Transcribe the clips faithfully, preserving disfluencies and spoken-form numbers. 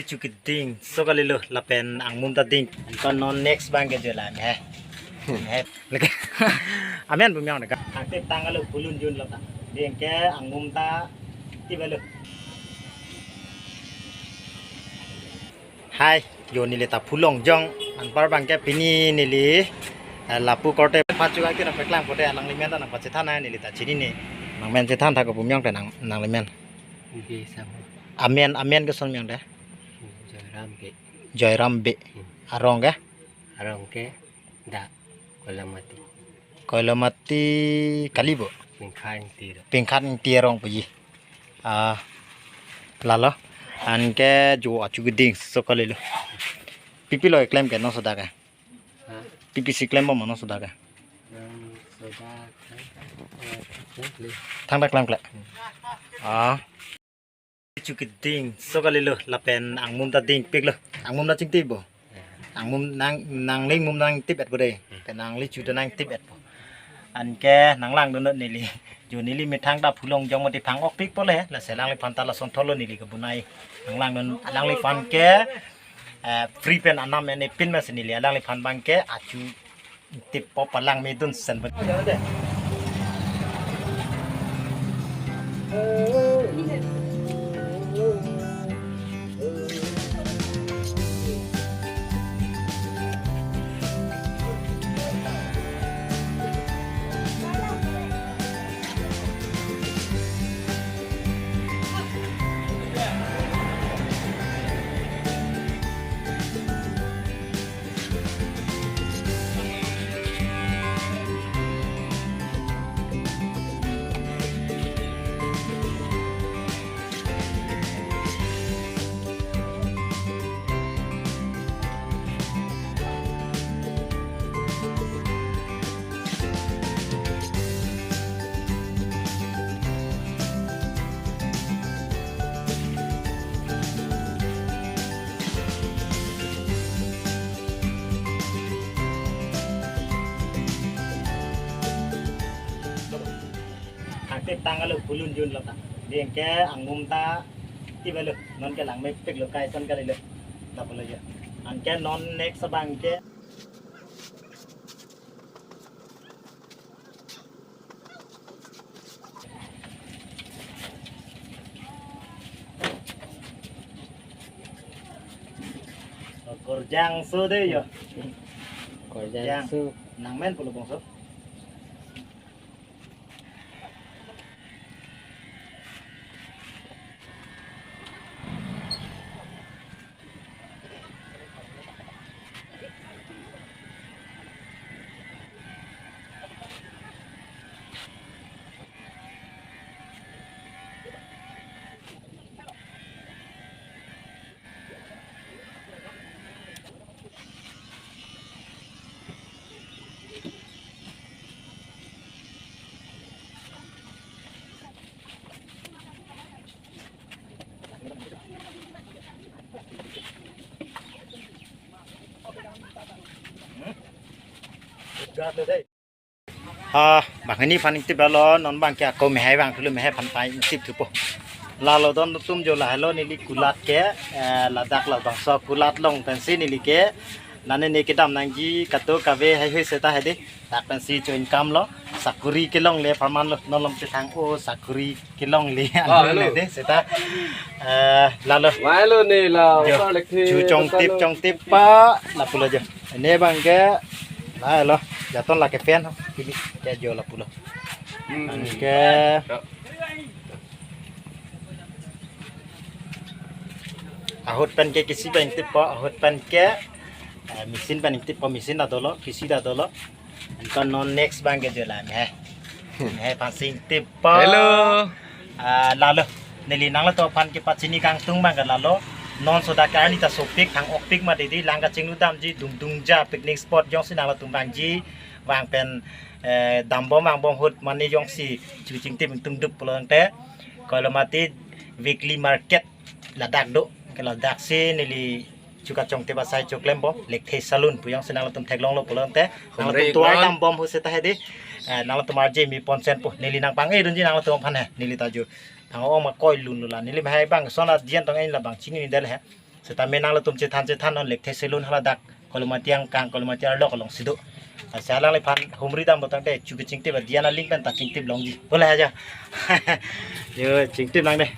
Chu keding so kalilo lapen angmum ta ding. Anke non next abang ke jo la he. He. Leke. Amen pu miyang deka. Akte tang alo pulun jun lo ta. Ding ke angmum ta tip alo. Hai, jo neli ta phu longjong. Anpar abang ke pini neli, eh, lapu korte pha chu akte nangpeklang pote alanglimen ta nangpachethan nai neli ta chinine. Nangmen chethan tha ko pu miyang te nang, nanglimen. Oke, sama. Amen, amen ke son miyang te. Joyram Bey. Joyram Bey. Hmm. Arong ke? Arong ke da Koilamati. Koilamati kali bo? Pingkhan Ingti. Pingkhan Ingti arong puji. Ah, lalo. Anke jo achu keding so kalilo. Pi pi lo keklem ke non sodak ke? Ha? Pi pi si klem bom non sodak ke? Nang sodak, eh, klem kle. Thangta klem kle. Hmm. Ah. Chu keding so kalilo lapen angmum ta dingpiklo. Angmum ta chingtip bo. Angmum nang, nangli mum nangtip et bo de. Te nangli chu ta nangtip et bo. Anke nanglangdun neli. Jo neli methang ta phu longjong mati phang-okpik pole. Lasi alangliphan ta lason thotlo neli kebunai. Nanglangdun alangliphan ke, eh, free pen anam ene pin masi neli alangliphan abang ke achu tip po palang medun sen. Akte tang alo pulun jun lo ta. Ding ke angmum ta tip alo. Non ke langmepiklo kai son kalilo. Lapulo jo. Anke non next abang ke. Korjang so de jo. Korjang. Korjang so. Nangmen pulo bangso. Ah, banghini aphan ingtip lo, non abang ke ako mehai abang thulo, mehai aphan pai ingtip thupo. Lalo don tum jo lahelo neli kulat ke, eh, ladak labangso kulat along pensi neli ke, nane ne kedam nangji kato kave haihui seta hedi. Dak pensi cho income lo, sakuri kelongle apharman lo, non along chethang o sakuri kelongle. Ah, hello. Hedi seta. Eh, lalo. Mai lo ne la, jo, oka lekhi chu chongtip, chongtip pa, lapulo jo. Ne abang ke, la lo, jaton lake pen, pili ke jo lapulo. Hmm. Anke ahut pen ke kisi pen ingtip po, ahut pen ke, eh, machine pen ingtip po, machine ta dolo, kisi ta dolo. Anke non next abang ke jo la mehai. Mehai aphan si ingtip po. Hello. Ah, lalo. Neli nanglitum aphan kepachini kangtung abang ke lalo. Non sodak arni ta sopik, phang-okpik mati di, lang kachinglu damji, Dungdungja picnic spot jongsi nanglitum vangji, vang pen, eh, dambom vangbom ahut mane jongsi chu chingtip ingtungdup pulo tangte. Koilamati weekly market ladak do, ke ladak si neli chu kachongtip asai choklem bom, Lekthe Saloon pu jongsi nanglitum theklonglo pulo tangte. Nanglitum tuai dambom ahut seta hedi. Eh, nanglitum arje mi ponsen po. Neli nangpang-e dunji nanglitum aphan he. Neli ta jo. Thang ong ma koi lun lula. Neli mehai abang son adian tong en labang chinine del he. Seta menang latum chethan chethan non lek the selun haladak Kolomati angkang Kolomati arlok alongsi do. Asa alangliphan humri dam botang te chu kechingtip adian aling pen ta chingtip longji. Bola aja. Yo, chingtip nang deh.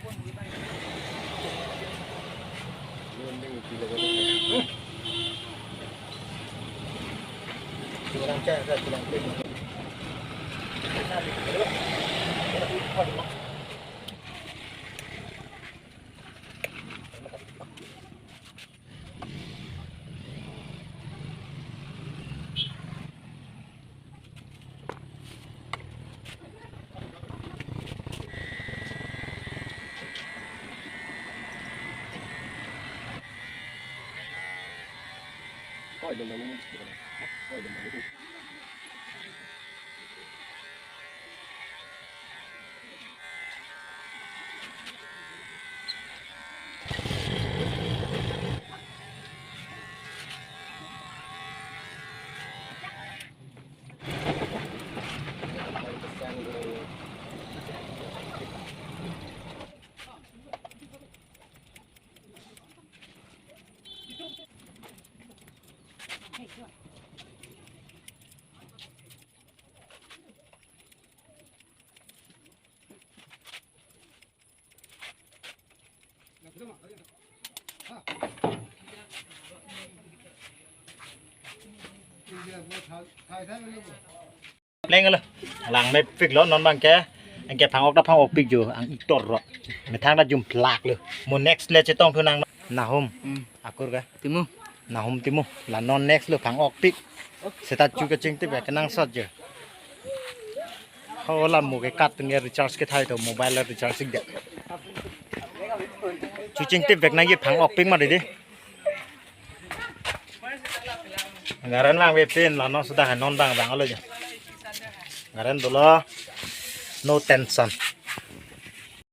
Pleng lo. Lang mepik lo non bang ke. Anke phang-ok ta phang-okpik jo ang itor ro. Methang ta jumplak lo. Mo next le chetong thu nang Nahum. Hmm. Akur ke? Timu. Nahum Timu. La non next lo phang-okpik. Seta chu kechingtip ke kenangsot jo. Ho la mo ke kat tung ke recharge kethai to mobile la recharge ik de. Chu chingtip vek nangji phang-okpik ma didi. Garen vangve pen la non seta non vang vang lo jo. Garen dolo. No tension.